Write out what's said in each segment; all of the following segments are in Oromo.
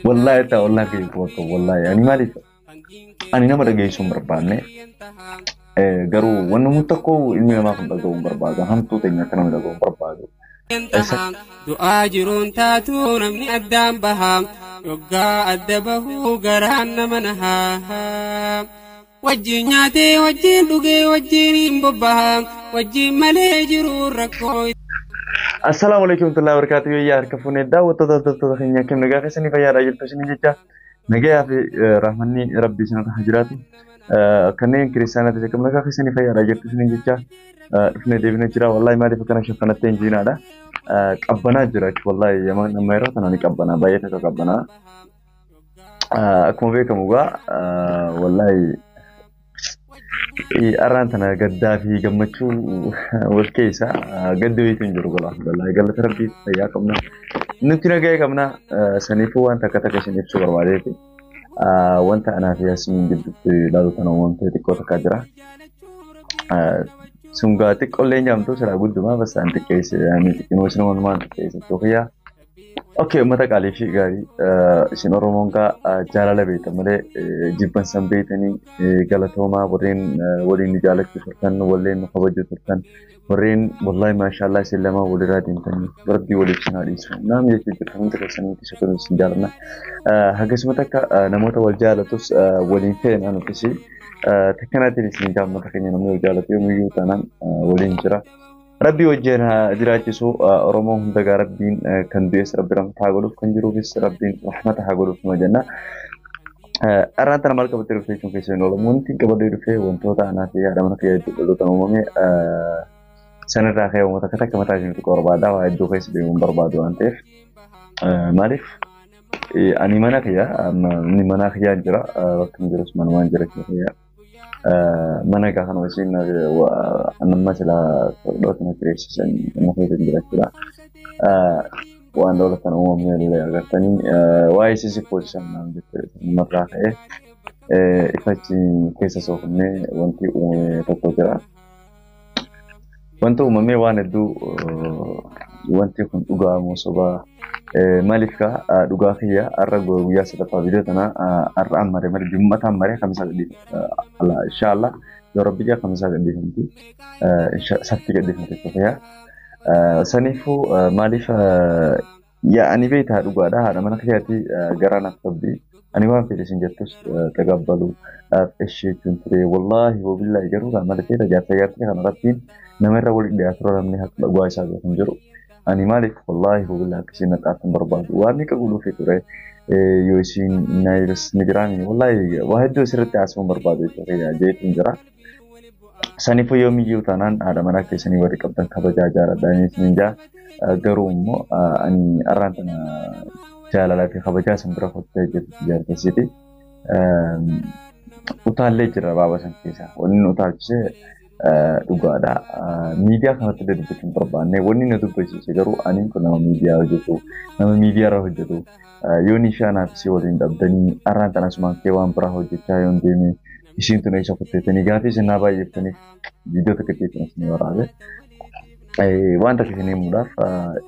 Wallaahi ta'a wallaahi beeku bakka wallaahi ani maaliif ani nama dhageessuu hin barbaanne garuu wanni tokko ilmi namaa kun dhaga'uu hin barbaadu hamtuu teenya akka namni dhaga'uu hin barbaadu. Du'aa jiruun taatu namni addaan baha yoggaa adda bahuu garaan nama nahaa. Wajjin nyaatee wajjin dhugee wajjin hin bobbaha wajjin malee jiruun rakkoo. Assalaamu alaikum warahmatullahi wabarakatuh. Yaa harka fuunee daawwattoota hordoftoota keenya akkam nagaa keessanii fayyaadhaa jirtu isin jecha nagayaa fi rahmanni rabbii isin irra jiraatu. Kanneen kiristaanaa akkam nagaa keessanii fayyaadhaa jirtu isin jecha dhufnee deebinee jira. Wallaahi maaliif akkana shaffanattee hin jiinaadha. Qabbanaa jira jechuudha. Wallaahi yaman amma yeroo kana ni qabbanaa baay'ee takka qabbanaa. Akkuma beekamu egaa wallaahi arraan tana gaddaa fi gammachuu wal keessa gaddi wayiitu hin jiru galaa. Wallaahi galata rabbii fayyaa qabna. Nuti nagaya qabna. Saniifuu waan takka takka isin ibsuu barbaadeeti. Wanta anaa fi Yaasmiin gidduutti ilaalu kana uumamtee xiqqoo takka jira. Sungaa xiqqoollee nyaamtu silaa guddumaa basaan xiqqeesse yaani xiqqinoo isin walumaan xiqqeesse tokkiyyaa. Okay, uummata qaalii fi gaarii isin Oromoon gaa jaalala beektan malee jibbansan beektanii galatoomaa warreen waliin nu jaalachuu turtan, warreen nu kabajuu turtan, warreen wallaahi maashaallah isin lamaa walirraa deemtanii rabbii waliif isin haa dhiisu. Naam jechuu jirtan hundi keessanii itti socho'u isin jaalanna. Akkasumatti akka namoota wal jaalatus waliin feena nutis takkanaatiin isin jaammata keenya namni wal jaalatu yoomiyyuu taanaan waliin jira. Rabbii wajjin haa jiraachisu Oromoo hunda gaa rabbiin kan du'es rabbi rahmata haa godhuuf kan jiruufis rabbiin rahmata haa godhuuf numa jenna. Arraan tana maal qabattee dhufte jechuun keessa hin oolamu. Wanti qabadhee dhufe wantoota anaa fi haadha mana kiyya hedduu dhaloota uumame sanirraa ka'ee uummata akka takka mataa isinitti barbaada waa hedduu keessa deemuu hin barbaadu waan ta'eef. Maaliif ani mana kiyya inni mana kiyyaan jira bakka hin jirus manumaan jira kiyya. Mana egaa kanuma isiin amma silaa dhootu na kireessisan nama keessa jira jechuudha. Waan dhoolatan kana uumamne illee agartanii waa'ee isii poosisan naan jette namarraa ka'ee ifachi keessa soofamee wanti uumame tokko jira. Wanta uumamee waan hedduu wanti kun dhugaa moo sobaa maaliif kaa dhugaa kiyya har'a guyyaa sadaffaa viidiyoo tana har'a ammare malee jummataan maree kamisaa gadhiifamti inshaallah yoo rabbi jaa kamisaa gadhiifamti sabti gadhiifamti jechuudha. Saniifuu maaliif yaa ani beektaa dhugaadha haadha mana kiyyaatti garaa naaf qabdi ani waan fedhe isin jettus tagabbalu ishee jechuun ture wallaahi wabillaahi garuu kan malee ta'e jaarsa jaartii kana rabbiin nama irra waliin dhiyaatu namni haqa dhugaa isaa beeku hin jiru. Ani maaliif wallaahi wabillaahi akka isheen naxaaf hin barbaadu waan meeqa godhuufi ture yoo isiin naayibas ni jiraami wallaahi waa hedduu asirratti haasa'uu hin barbaadu jechuudha jeetiin jira. Saniifuu yoomiyyuu taanaan haadha manaa keessanii warri qabdan kabajaa jaaladha inni isin jaa garuu immoo ani arraan tana jaalalaa fi kabajaa isin bira kottee jirtu jaartessiiti. Utaallee jira baaba san keessa wanni nu utaalchise dhugaadha. Miidiyaa kanatti illee dubbachuu hin barbaanne wanni na dubbisiise garuu ani kun nama miidiyaa hojjetu nama miidiyaa irra hojjetu yoo ni anaaf isii waliin dhabdanii arraan tana asumaan kee waan biraa hojjechaa yoon deeme isiin tun eessa kutteettanii gaafii isin naa baay'eeftaniif viidiyoo tokko ittiin isin waraabe. Waan takka isin himuudhaaf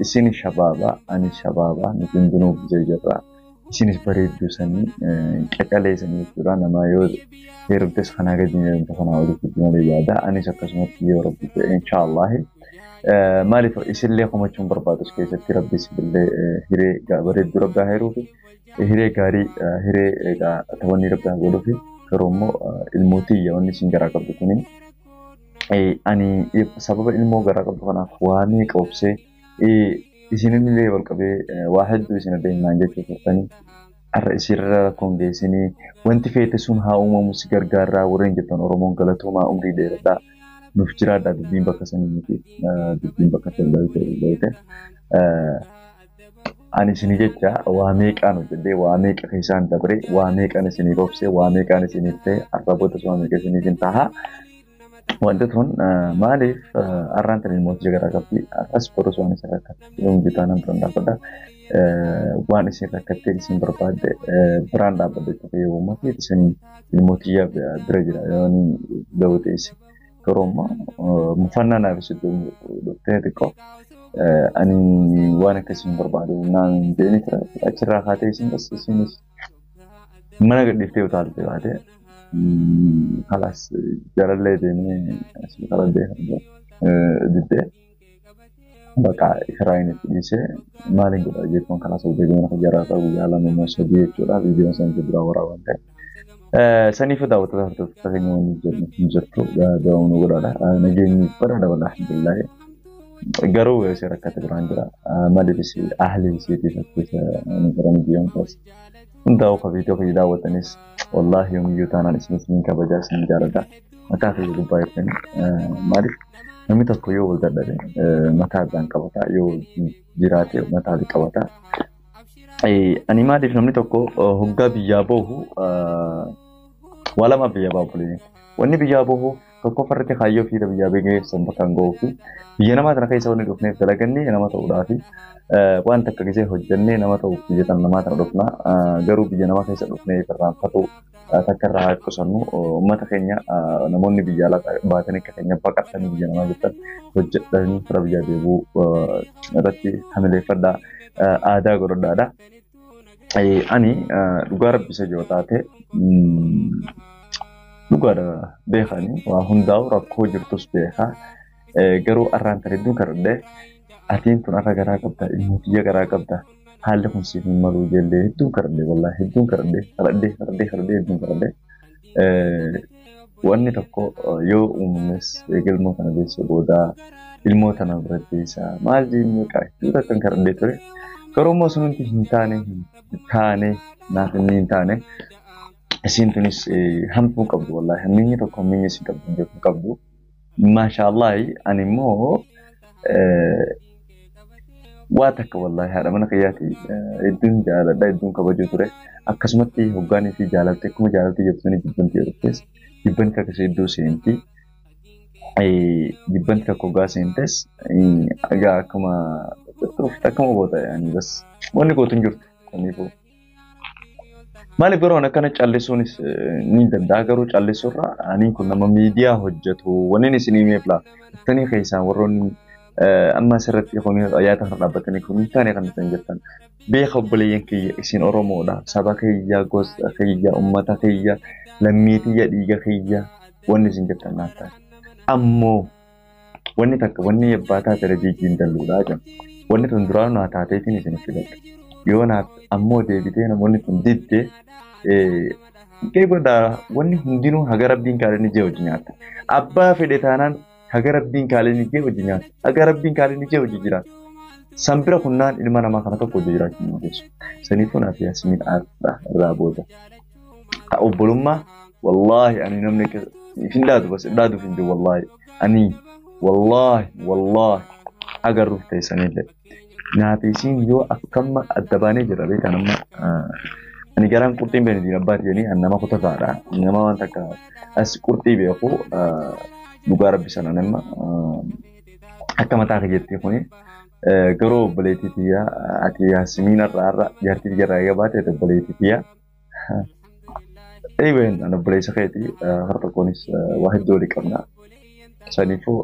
isin shabaaba ani shabaaba nuti hundinuu biyya jirra. Isinis bareedduu sanii qacalee sanii jechuudha nama yoo heerumtes kanaa gadi hin heerumte kanaa olitti malee yaada anis akkasumatti yoo rabbi ta'e inshaallahi. Maaliif isillee komachuun barbaadus keessatti rabbi isillee hiree bareedduu rabbi haa heeruufi hiree gaarii hiree egaa wanni rabbi haa godhuufi garuu immoo ilmoo tiyya wanni isin garaa qabdu kuni ani sababa ilmoo garaa qabdu kanaaf waa meeqa obsee isinillee wal qabee waa hedduu isin adeemnaan jechuu turtanii har'a isirra rakkoon geessinii wanti feete sun haa uumamu si gargaarraa warreen jettan Oromoon galatoomaa umrii dheeradhaa nuuf jiraadhaa dubbiin bakka sanii miti dubbiin bakka sanii beekte. Ani isinii jecha waa meeqaan hojjedhee waa meeqa keessaan dabre waa meeqaan isiniif obsee waa meeqaan isiniif ta'e har'a boodas waa meeqa isiniif hin taha. Wanti tun maaliif har'aan tun ilmoota garaa qabdi har'as borus waan isin rakkatte yoom jitaa nan biraan dhaabbadha. Waan isin rakkattee isin barbaadde biraan dhaabbadha jechuudha yoo uummati isin ilmootiyyaa bira jira yoo ga'u ta'es. Garuu immoo mufannaa naaf isin dhuftee xiqqoo Ani waan akkasii hin barbaadu naan jedhanii ture. Achirraa kaatee isin bas isinis mana gadhiiftee utaalte baate. Kalaas jaalallee deemee asii deemee diddee bakka ifiraayin itti dhiisee maaliin godha jechuun kalaas ol deebiin mana jaraa ta'u guyyaa 2 immoo 3 jechuudha. Viidiyoon san duraa waraabaan ta'e. Saniif daawwattoota hordoftoota keenya wanni jennu hin jirtu daawwannoo godhaadha. Nageenyi bara dabala alhamdulillah. Garuu seera akkata biraan jira. Maaliifis ahli isiitiif akka ni garan biyyoon taas. Hundaa'u ka viidiyoo kiyya daawwatanis wallaahi yoomiyyuu taanaan isinis ni kabajaa isin jaaladha. Mataa kiyya gubbaa jirtanii maaliif namni tokko yoo wal dadhabe mataa addaan qabata yoo jiraate mataa qabata. Ani maaliif namni tokko hoggaa biyyaa bahu waa lama biyya bahu bulee. Wanni biyyaa bahu tokko farratti kaayyoo fi biyyaa beeksisa bakka hin ga'uu fi biyya namaa tana keessa wanni dhufneef dalagannee nama ta'uudhaa fi waan takka gisee hojjennee nama ta'uuf biyya tana namaa tana dhufna. Garuu biyya namaa keessa dhufnee irraanfatu takka irraa haa qusannu uummata keenya namoonni biyya alaa baatanii akka keenya baqatanii biyya namaa jirtan hojjedhanii fira biyyaa deebi'uu irratti hamileeffadhaa aadaa godhadhaadha. Ani dhugaa rabbi isa yoo taate dhugaadha beekani waa hundaa'u rakkoo jirtus beekaa garuu arraan tan hedduun kadhadhee atiin tun arra garaa qabda ilmoo tiyya garaa qabda haalli kun siif hin maluu jellee hedduun kadhadhee wallaahi hedduun kadhadhee kadhadhee kadhadhee kadhadhee hedduun kadhadhee wanni tokko yoo uumames ilmoo tana deesse booda ilmoo tana bira deessa maal jennee hedduu takkan kadhadhee ture garuu immoo sunumti hin taane hin taane naaf inni hin taane. Isiin tunis hamtuu qabdu wallaahi hamminyi tokko hamminyi isin qabdu hin jirtu qabdu. Maashaallahi ani immoo waa takka wallaahi haadha mana kiyyaati hedduun jaaladha hedduun kabajuu ture. Akkasumatti hoggaanii fi jaalalte akkuma jaalalti jirtu suni jibbanti jirtes jibbanti akkasii hedduu seenti. Jibbanti takka hoggaa seentes egaa akkuma akkuma goota yaani bas wanni gootu hin jirtu kaniifuu. Maaliif garuu akkana callisuunis ni danda'a garuu callisuurra ani kun nama miidiyaa hojjetu wanni isin himeef laa ittanii keessaan warroonni amma asirratti yaada kana dhaabbatanii kun hin taane kan isin jirtan beeka obboleeyyan kiyya isin Oromoodha saba kiyya gosa kiyya uummata kiyya lammii kiyya dhiiga kiyya wanni isin jirtan naaf taate ammoo wanni takka wanni abbaa taate rajiijiin dalluudha jedhamu wanni tun duraan naa taateetiin isin filadha yoo naaf ammoo deebitee namoonni tun diddee godhaa wanni hundinuu haga rabbiin kaalee ni jee hojii nyaata. Abbaa fedhe taanaan haga rabbiin kaalee ni jee hojii nyaata. Haga rabbiin kaalee ni jee hojii jiraata. Sanbira kunnaan ilma namaa kana tokko hojii jiraachuu hin dandeessu. Saniifuu naaf Yaasmiin aarsaa irraa booda. Obbolummaa wallaahi ani namni hin dhaadu bas dhaaduuf hin jiru wallaahi ani wallaahi wallaahi agarruuf ta'e sanillee. Naaf isiin yoo akkamma adda baanee jira beekan amma ani garaan qurxiin beekni diin abbaa jedhanii an nama kutataadha. Nama waan takka as qurxii beeku dhugaa rabbi sana nama akka mataa kiyyaatti kuni garuu obboleettii tiyya ati Yaasmiin irraa irra jaartii tiyya irraa eega baate obboleettii tiyya. Eeyyeen an obboleessa keeti har tokkoonis waa hedduu walii qabna. Saniifuu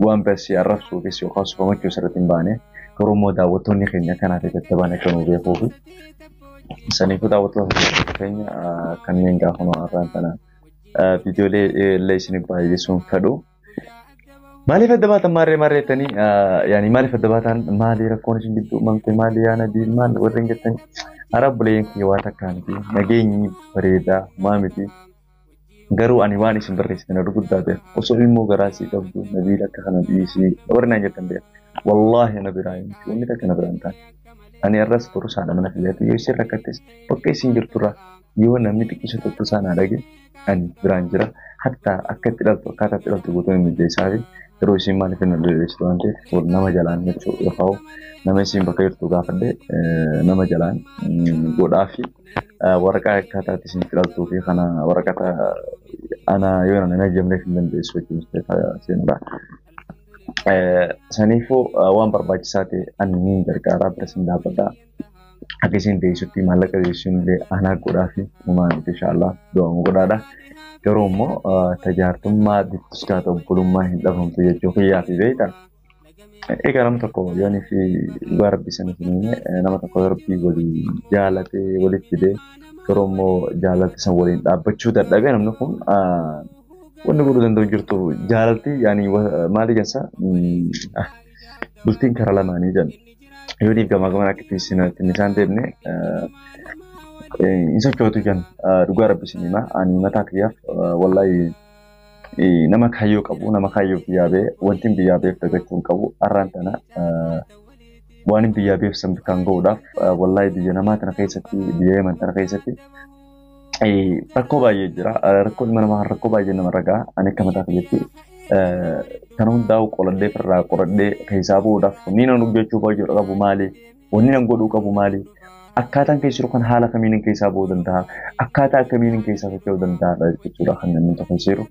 waan beessi arrabsuufis yookaan sufamachuu sirriitti hin baane garuu immoo daawwattoonni keenya kanaaf daddaban akka nu beekuufi. Saniifuu daawwattoota keenya kanneen gaafa nu har'aan tana viidiyoolee illee isin baay'isuun fedhu. Maaliif adda baatan maarree maarree jettanii yaani maaliif adda baatan maali rakkoon isin gidduu uumamte maali yaa nabii maal warreen jettanii hara obboleeyyan kiyya waa takkaa miti nageenyi bareedaa maa miti garuu ani waan isin barreessitan irra guddaa beeku osoo ilmoo garaa sii qabdu nabiil akka kana dhiisii warri naan jettan beeku wallaahi na biraa hin wanni takka na biraa hin taane ani arras turus haadha mana kiyyaatti yoo isin rakkattes bakka isin jirturraa yoo namni xiqqisha tokko isaa naa dhage ani biraan jira hatta akka itti dhaltu akkaataa itti dhaltu guutuu hin mijeessaa fi yeroo isin maaliif hin dandeessitu waan ta'eef nama jalaan jechuudha yookaan nama isin bakka jirtu gaafadhe nama jalaan godhaa fi waraqaa akkaataa itti isin dhaltuu fi kana waraqata ana yoo nan ajjamneef hin dandeessu jechuudha seenuudha. Saniifuu waan barbaachisaa ta'e ani niin gargaaraa bira isin dhaabbadha. Akka isin deessutti maallaqa deessuun illee anaa godhaa fi uumaa miti inshaallah du'aamu godhaadha. Garuu immoo tajaajiltummaa bittus taate obbolummaa hin dhabamtu jechuu kiyyaa fi beektan. Egaa nama tokko yoonii fi dhugaa rabbii sana isin nama tokko rabbii walii jaalatee walitti fidee garuu immoo jaalalti san waliin dhaabbachuu dadhabee namni kun wanni godhuu danda'u jirtu jaalalti yaani maali jensa bultiin karaa lamaanii jedhan yooniif gamaa gamana akka ittiin isaan deemne hin sochootu jedhan dhugaa rabbi isin hima ani mataa kiyyaaf wallaahi nama kaayyoo qabu nama kaayyoo biyyaa ba'e wanti biyyaa ba'eef dagachuu hin qabu har'aan tana waan biyyaa ba'eef san bakkaan ga'uudhaaf wallaahi biyya namaa tana keessatti biyya Yemen tana keessatti rakkoo baay'ee jira. Rakkoo ilma namaa rakkoo baay'ee namarra ga'a. Ani akka mataa kiyyatti kana hundaa'u qoladhee firraa qoradhee keessaa bu'uudhaaf wanni nan hojjechuu baay'ee qabu maali? Wanni nan godhuu qabu maali? Akkaataan keessa jiru kan haala kamiin keessaa bu'uu danda'a? Akkaataa akkamiin keessaa socho'uu danda'a jechuudha kan namni tokko keessa jiru.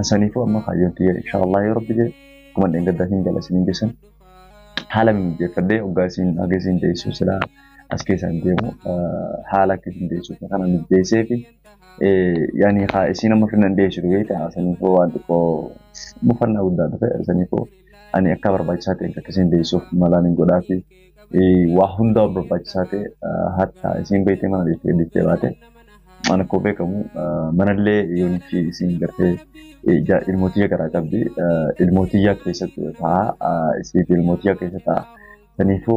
Saniifuu amma kaayyoon tiyya inshaallah yoo rabbi jedhe akkuma dheengaddaa hin jala isiniin geessan haala mijeeffadhee hoggaa isin haga isin deessuu silaa as keessaan deemu haala akka isin deessuuf kana mijeessee fi yaani haa isin amma finnan deessu beektaa saniifuu waan xiqqoo bufannaa guddaa dhufe saniifuu ani akka barbaachisaa ta'e akka isin deessuuf malaan hin godhaa fi waa hundaa barbaachisaa ta'e hatta isin beektee mana dhiiftee dhiiftee baate waan akkuma beekamu manallee yoon fi isin gartee ilmootiyya garaa qabdi ilmootiyya keessatti ta'a isii fi ilmootiyya keessa ta'a saniifuu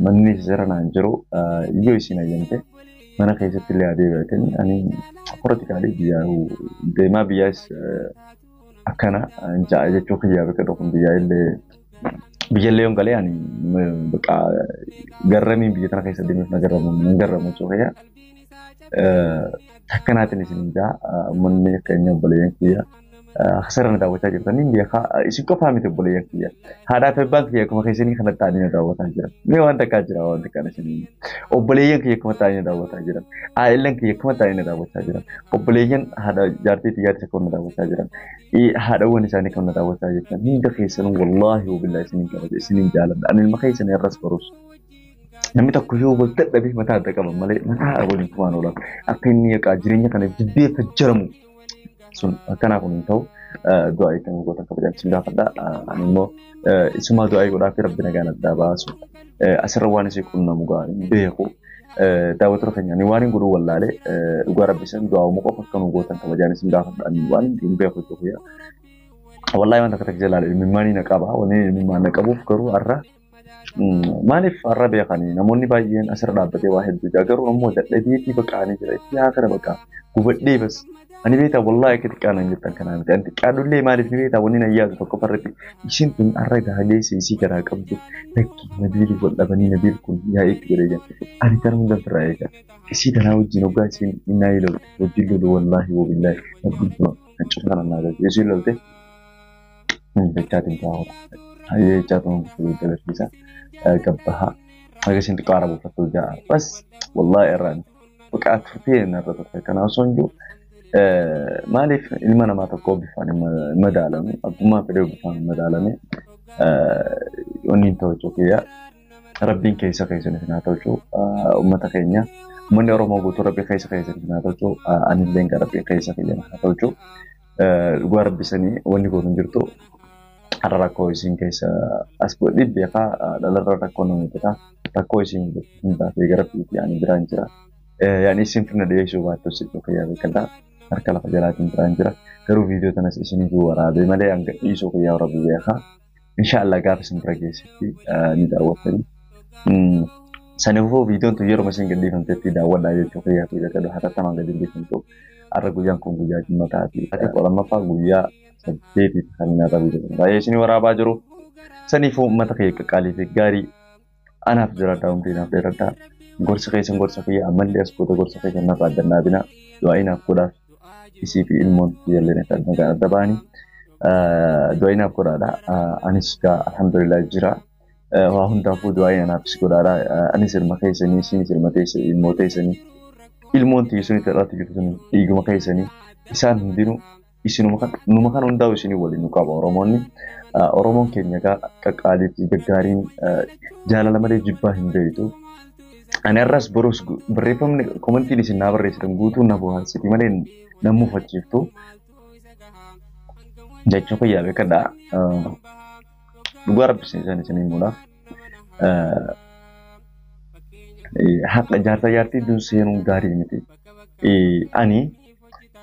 manni seera naan jiru yoo isin ayyamte mana keessatti illee adeematanii ani politikaalii biyyaa deemaa biyyaas akkana ja'a jechuu kiyyaa bakka tokko biyyaa illee biyyallee yoon galee ani bakka garramiin biyya tana keessa deemuuf na garramu nan garramu jechuu kiyyaa. Takkanaatiin isin jaa uummanni keenya obboleeyyan kiyya sirna daawwachaa jirtanii biyya isin qofaa miti obboleeyyan kiyya haadhaa fi abbaan kiyya akkuma keessanii kana ta'anii na daawwataa jiran mee waan takkaa jira waan takkaan isin obboleeyyan kiyya akkuma ta'anii na daawwataa jiran aa'illan kiyya akkuma ta'anii na daawwachaa jiran obboleeyyan haadha jaartii xiyyaatti akkuma na daawwachaa jiran haadhawwan isaanii akkuma na daawwachaa jiran hunda keessanuu wallaahi wabillaa isiniin kabaja isiniin jaaladha ani ilma keessan irras barus namni tokko yoo wal dadhabe mataa adda qaba malee mataa waliin kumaan oolan akka inni egaa jireenya kana jibbee fajjaramu sun akkanaa kun hin ta'u du'aa kan goota kabajaan isin gaafadha. Ani immoo isumaa du'aa godhaa fi rabbi nagaan addaa baasu asirra waan isii qunnamu gaarii beeku daawwattoota keenya ani waan hin godhuu wallaalee dhugaa rabbi isin du'aa uumuu qofa akka nu gootan kabajaan isin gaafadha. Ani waan hin beeku jechuudha. Wallaahi waan takka takka jalaala ilmimmaanii na qaba wanni ilmimmaan na qabuuf garuu har'a maaliif har'a beekanii namoonni baay'een asirra dhaabbatee waa hedduu jira garuu ammoo dadhabeetii baqaanii jira itti haa kana baqa gubadhee bas ani beektaa wallaahi akka xiqqaa nan jettan kanaa miti ani xiqqaadhullee maaliif ni beektaa wanni nan yaadu tokko farratti ishiin tun har'a gaageessa isii garaa qabdu lakki nabiilii wal dhabanii nabiil kun yaa'ii itti godhee jira ani kana hunda ofirraa eega isii tanaa wajjin hoggaa isiin innaa lolte wajjin lolu wallaahi wabillaahi rabbiin kun kan cufa kana naa galche isiin lolte jechaatiin taa'uudha. Hayyee jechaatuma guutuu agarsiisa. Gabbaha. Agasiin xiqqoo ara buufattuu ja'a. Bas wallaahi irraan baqaa turtee narra turte. Kana osoo hin jiru maaliif ilma namaa tokko bifaan hin madaalamu abbummaa fedhee bifaan hin madaalame wanni hin ta'u kiyya rabbiin keessa keessan isin haa tolchu uummata keenya uummanni Oromoo guutuu rabbi keessa keessan isin haa tolchu anillee rabbiin keessa kiyya haa tolchu dhugaa rabbisanii wanni gootu hin jirtu. Har'a rakkoo isin keessa as dhibbe faa dhalarra rakkoo nama mudata rakkoo isin mudatu hundaa fi gara fiitii ani biraan jira. Yaani isin finna dhiyeessuu baattus iddoo kiyyaa beekadha. Harka lafa jalaatiin biraan jira. Garuu viidiyoo tanas isiniif waraabee malee hanga dhiisuu kiyyaa rabbi beekaa. Inshaallah gaafa isin bira geessetti ni daawwattanii. Saniifuu viidiyoon tun yeroo isin gadhiifamtetti daawwadhaa jechuu kiyyaa fi beekadha. Hatattamaan gadi dhiifamtu. Har'a guyyaan kun guyyaa jimmataati. Lammaffaa guyyaa 8 kan inni irra viidiyoo baay'ee isin waraabaa jiru. Saniifuu uummata kiyya qaqqaalii fi gaarii anaaf jiraadhaa umrii naaf dheeradhaa. Gorsa keessan gorsa kiyya ammallee as goota gorsa keessan narraa addannaa binaa du'aa inaaf godhaaf isii fi ilmoon kiyyallee nagaan adda ba'anii du'aa inaaf godhaadha. Anis gaa alhamdulillah jira. Waa hundaafuu du'aa anaafis godhaadha. Anis ilma keessanii isinis ilma ilmoo teessanii ilmoon tiyya sunitti irratti jirtu sun dhiiguma keessanii isaan hundinuu isinuma kan numa kan hundaa'u isinii waliin nu qaba Oromoonni. Oromoon keenya egaa qaqqaalii fi gaggaariin jaalala malee jibbaa hin beektu. Ani har'as borus barreeffamni komantiin isin naa barreessitan guutuun na bohaarsiti malee na mufachiiftu. Jechuu kiyyaa beekadha. Dhugaa rabbi isin himuudhaaf haqa jaarsa jaartii iddoo seenuun gaarii miti. Ani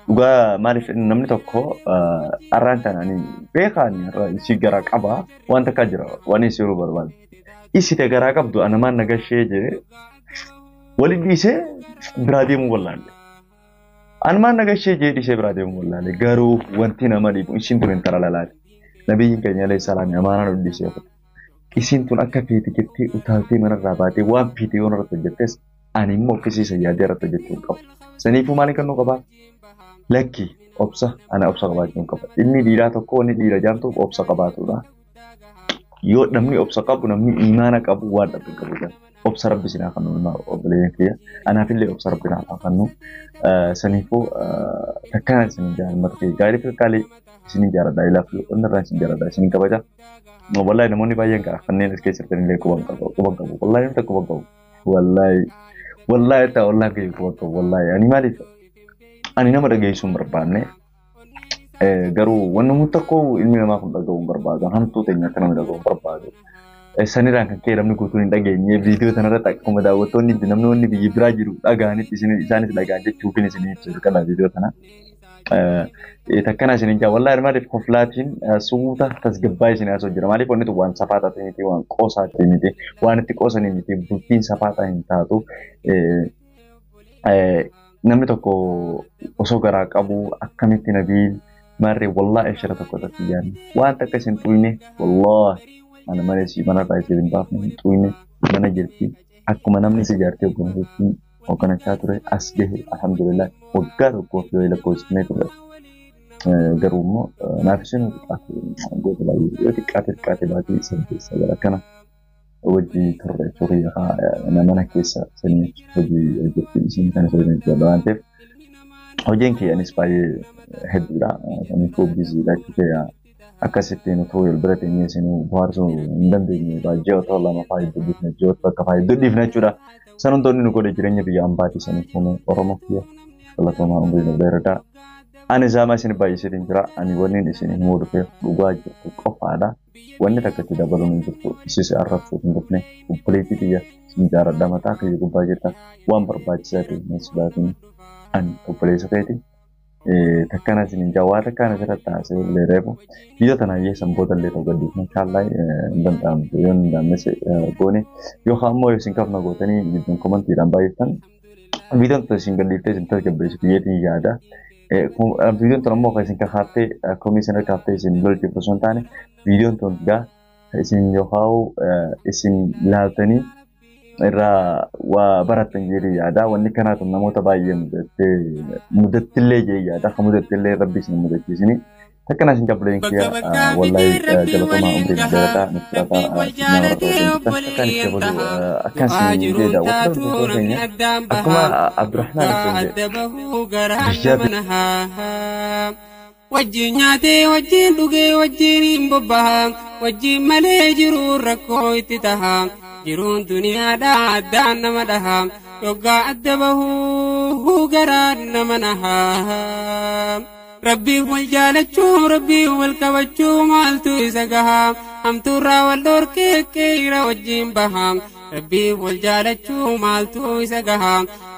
dhugaa maaliif namni tokko arraan tana ani beekaan isii garaa qaba waan takka jira waan isii yeroo barbaadu. Isii garaa qabdu anamaan nagashee jedhee waliin dhiisee biraa deemuu wallaalle. Anumaan nagashee jedhee dhiisee biraa deemuu wallaalle garuu wanti nama dhibu isiin tun intala lalaati. Nabiyyiin keenya alayhi salaam amaanaa nu dhiisee fudhate. Isiin tun akka feete jettee utaaltee manarraa baatee waan feete yoo irratti hojjettes ani immoo akkasiisa yaadee irratti hojjechuu hin qabu. Saniifuu maaliin kennuu qabaa? Lakki obsa ana obsa qabaachuu hin qaba. Inni dhiiraa tokko wanni dhiira jaamtuuf obsa qabaatudha. Yoo namni obsa qabu namni imaana qabu waan dhabu hin qabu jira. Obsa rabbi sinaa kennu ilmaa obboleeyyan kiyya. Anaafillee obsa rabbi naaf kennu. Saniifuu takkaan isin jaalladha kiyya. Gaarii fi qaalii isin jaalladha. Ilaaf onnarraa isin jaalladha. Isin kabaja. Wallahi namoonni baay'een kanneen as keessa jirtan illee quban qabu. Quban qabu. Wallahi namni tokko quban qabu. Wallahi. Wallahi ta'a wallahi kiyya quban qabu. Wallahi ani maaliif ani nama dhageessuu hin barbaanne. Garuu wanni tokko ilmi namaa kun dhaga'uu hin barbaadu. Hamtuu teenya akka namni dhaga'uu hin barbaadu. Sanirraan kan ka'e namni guutuun hin dhageenye viidiyoo kanarratti akkuma daawwattoonni namni biyya biraa jiru dhaga'anitti isaanis dhaga'an jechuufin isin ibsu kana viidiyoo kana. Takkana isin jaa wallahi maaliif koflaatiin suuta tasgabbaa isin haasoo jira. Maaliif wanni waan safaa taate miti waan qoosaa ta'e miti waan itti qoosanii miti bultiin safaa ta'e hin taatu. Namni tokko osoo garaa qabu akkamitti nabiil marree wallahi shira tokko irratti yaadne waan takka isin xuyne wallahi ana malee si manarraa isin hin baafne hin xuyne mana jirti akkuma namni si jaartee hoogganachaa ture as gahe alhamdulillah waggaa tokkoof yoo lakkoofsifnee ture. Garuu immoo naaf isin goota baay'ee yoo xiqqaate xiqqaate baatii isin keessa gara kana hojii turre jechuudha mana keessa sanii hojii hojjetti isin kan isin hojjedha waan ta'eef hojiin kiyyanis baay'ee hedduudha. Saniifuu biziidha jechuudha. Akkasittiin utuu wal bira teenyee isin bohaarsuu hin dandeenye baay'ee otoo lama fa'aa hedduu dhiifne ji'oota bakka fa'aa hedduu dhiifne jechuudha. San hundoonni nu godhe jireenya biyya ambaatii saniif uume Oromoo kiyya galatoomaa umrii nu dheeradaa. Ani zaamaa isin baay'iseetiin jira. Ani wanni isin himuu dhufeef dhugaa jirtu qofaadha. Wanni takka itti dabaluun hin jirtu. Isis arrabsuuf hin dhufne obboleettii kiyya isin jaaladha mataa kiyya gubbaa jirta. Waan barbaachisaa ta'e hin sodaatin. Ani obboleessa keeti. Takkana isin jaa waa takkana asirratti haasa'e illee reefu. Biyya tana hiyyeessan booda illee ta'uu gadhiifne inshaallah hin danda'amtu yoo hin danda'amnes goone yookaan immoo isin kafna gootanii gidduun komantiidhaan baay'iftan viidiyoon tun isin gadhiiftee isin tasgabbeessitu yeetiin yaada. Viidiyoon tun ammoo kan isin kakaaftee komii isin kakaaftee isin lolchiiftu osoo hin taane viidiyoon tun gaa isin yookaan isin laaltanii irraa waa barattan jedhee yaada. Wanni kanaa tun namoota baay'ee mudattillee jedhee yaada. Akka mudattillee rabbi isin mudachiisini. Takkana isin jabbileen kiyya wallahi galatoomaa umrii jalataa nuti jirataa nama rakkoo akkaan itti dabalu akkaan isin jedhee daawwattoota keenya akkuma Abdurrahmaan isin jedhe. Wajjin nyaatee wajjin dhugee wajjin hin bobbaha wajjin malee jiruun rakkoo itti taha jiruun duniyaadhaa addaan nama dhaha yoggaa adda bahuu garaan nama naha. Rabbiin wal jaalachuu rabbiin wal kabachuu maaltu isa gaha hamtuurraa wal dhorkee qeera wajjin baha rabbiin wal jaalachuu maaltu isa gaha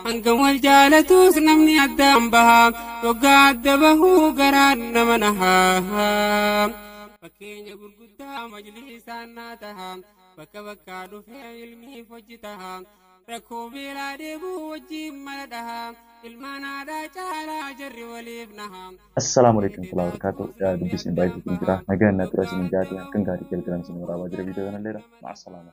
hangam wal jaalatus namni addaan baha yoggaa adda bahuu garaan nama naha. Fakkeenya gurguddaa majlisaan naa taha bakka bakkaa dhufee ilmiif hojii taha rakkoo beelaa deebuu wajjin mala dhaha ilmaan aadaa caalaa jarri waliif naha. Assalaamu alaikum warahmatullahi wabarakatuh. Dubbisni baay'ee jira. Nagaan na tura isin jaati. Halkan gaarii galgalan isin waraabaa jira viidiyoo kanalleedha. Ma'asalaama.